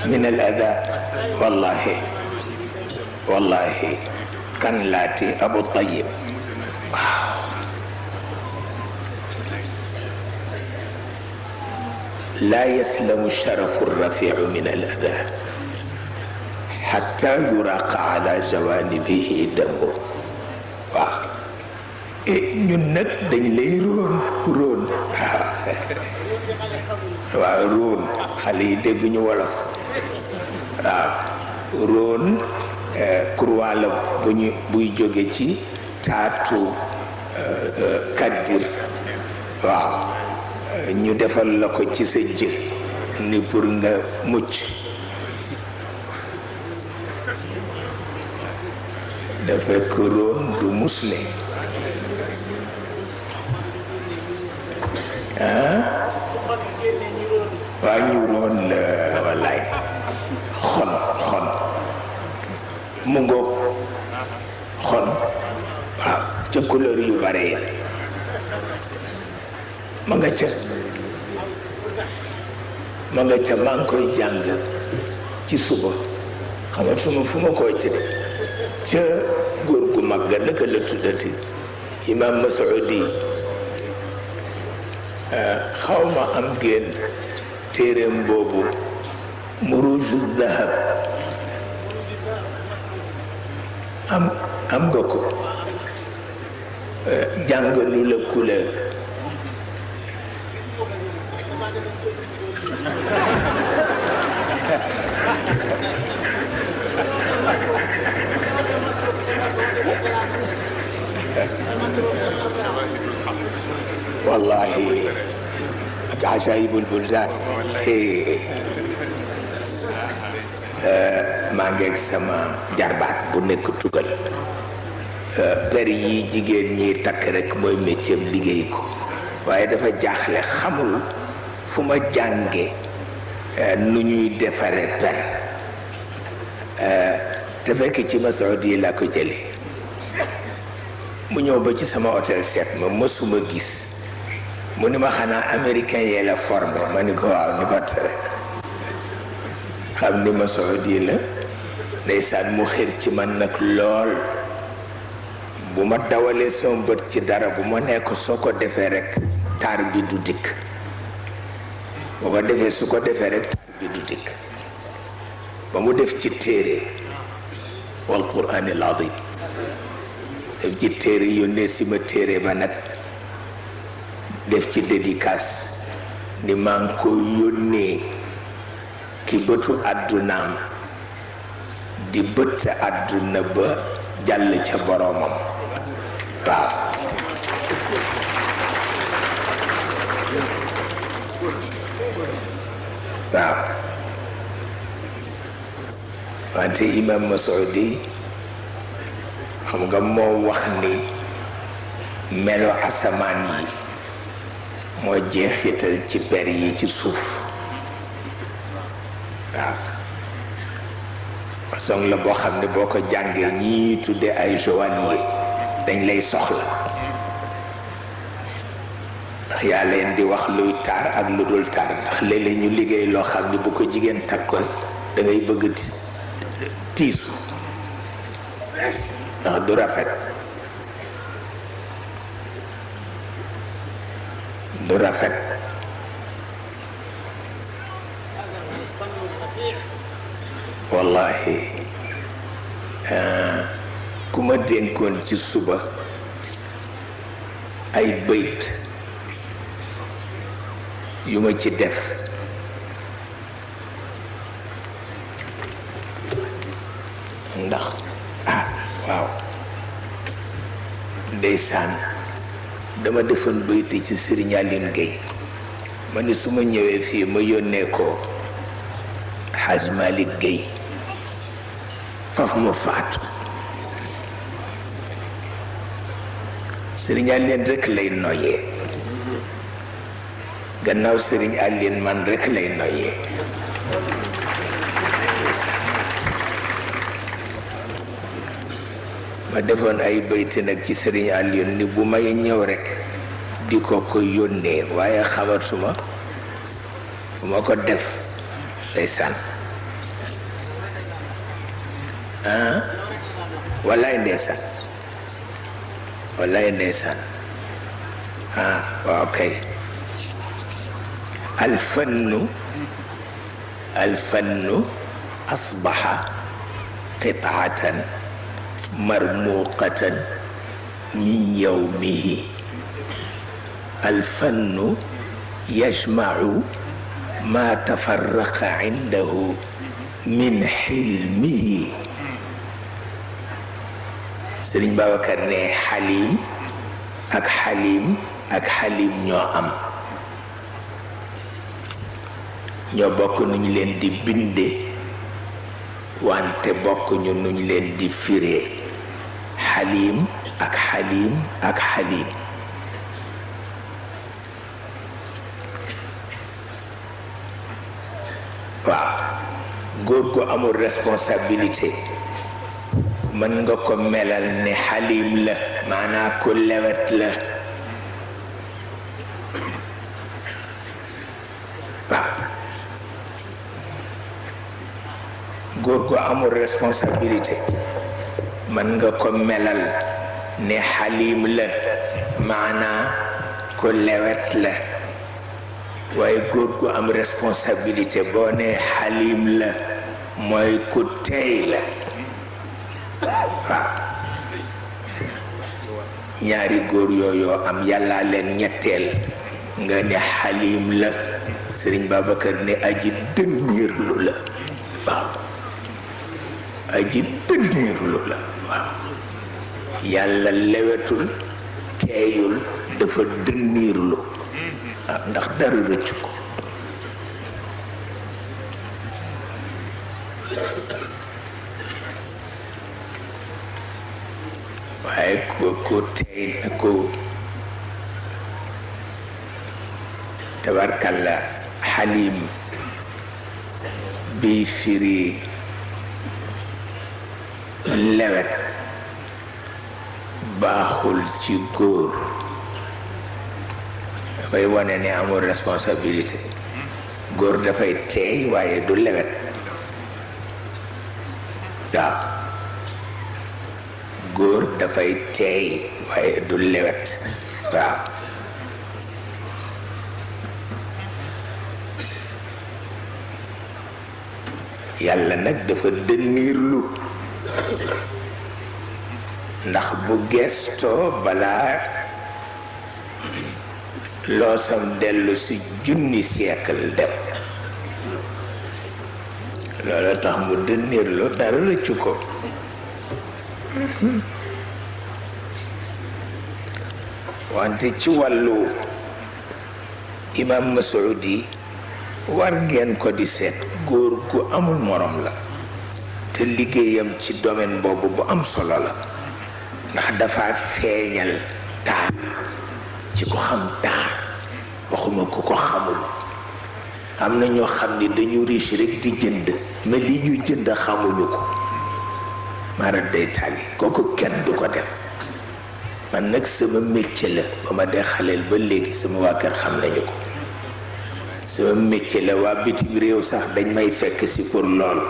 من الأذى والله كان لاتي أبو الطيب لا يسلم الشرف الرفيع من الأذى حتى يراق على جوانبه دمه ñun nag dañ lay róon waaw róon xale yi dégg ñu wolof waaw róon croix la buy jóge ci taatu kaddir waaw ñu defal la ko ci sa jë ni pour nga mucc dafa ko róon du musle waa ñu roon la wallaay xon mu ngoog xon waaw ca couleur yu bare ya ma nga ca maa ngi koy jàng ci suba xamatuma fu ma koy ci de ca góor gu mag ga naka la tuddati imam Masoudi xaw ma am ngeen téereem boobu muruju zahab am nga ko jàngalu la couleur wallahi ak ajaayibul buldaan maa ngeeg sama jarbaat bu nekk tugal per yi jigéen ñi takk rek mooy métier liggéey ko waaye dafa jaaxle xamul fu ma jànge nu ñuy defare per te fekk ci Masoud yi laa ko jëlee mu ñëw ba ci sama hôtel seet ma mësuma gis mu ni ma xanaa américain yee la formé ma ni ko waaw ni ko tere xam ni Masoud yi la ndeysaan mu xër ci man nag lool bu ma dawalee sama bët ci dara bu ma nee ko soo ko defee rek taar bi du dikk boo ko defee su ko defee rek taar bi du dikk ba mu def ci téere wal quraanil azim def ci téere yónnee si ma téere ba nag def ci dédicace ni maa ngi ko yónnee ki bëtu àddunaam di bët àdduna ba jàll ca boroomam waaw waaw wante imam Masoudi xam nga moo wax ni melo asamaan yi moo jeexital ci per yi ci suuf waaw façon la boo xam ne boo ko jàngee ñii tudde ay joaillier dañ lay soxla ndax yaa leen di wax luy taar ak lu dul taar ndax léeg-léeg ñu liggéey loo xam ne bu ko jigéen takkoon da ngay bëgg tiisu ndax du rafet du rafet wallahi ku ma dénkoon ci suba ay bëyt yu ma ci def ndax waaw ndeysaan dama defoon bëyti ci Serigne Aline Gueye ma ni su ma ñëwee fii ma yónnee ko Haj Malick Gueye faf mu faatu Serigne Aline rek lay noyyee gannaaw Serigne Aline man rek lay noyyee ma defoon ay bayti nag ci Serigne Aline ni bu may ñëw rek di ko yónnee waaye xamatuma fu ma ko def ndeysaan wallaay ndeysaan wallaay ndeysaan waaw kay alfannu asbaxa qitaatan marmuqatan min yawmihi alfannu yajmacu ma tafarraqa indahu min xilmihi. Sëriñ Babacar ne xalim ak xalim ñoo am, ñoo bokk nu ñu leen di binde wante bokk ñu nu ñu leen di firee. xalim ak xalim ak xalim. waaw góor gu amul responsabilité mën nga ko melal ne xalim la, maanaa ku lewet la. waaw góor gu amul responsabilité mën nga ko melal ne xalim la, maanaa ku lewet la. waaye góor gu am responsabilité boo ne xalim la mooy ku tey la. waaw ñaari góor yooyu am yàlla leen ñetteel nga ne xalim la. Sëriñ Babacar ne aji dënniirlu la. waaw aji dënniirlu la. waaw yàlla lewetul teeyul, dafa dënniirlu. waaw ndax dara rëccu ko. waaye ku tey ku tabarkalla xalim bi firi lewet baaxul ci góor, dafay wane ne amul responsabilité. góor dafay teey waaye du lewet. waaw góor dafay teey waaye du lewet. waaw yàlla nag dafa dënniirlu, ndax bu gestoo balaa loosam dellu si junni siècle dem. loolu tax mu dënniirlu, dara rëccu ko. wante ci wàllu imam Masudi war ngeen ko di seet. góor gu amul morom la te liggéeyam ci domaine boobu bu am solo la, ndax dafa feeñal taar ci ko xam taar. waxuma ku ko xamul. am na ñoo xam ni dañu riche rek di jënd, mais li ñuy jënd xamuñu ko. mara day tàlli kooku kenn du ko def. man nag sama métier la, ba ma dee xaleel ba léegi sama waa kër xam nañu ko. sama métier la, waa bitim réew sax dañ may fekk si pour lool.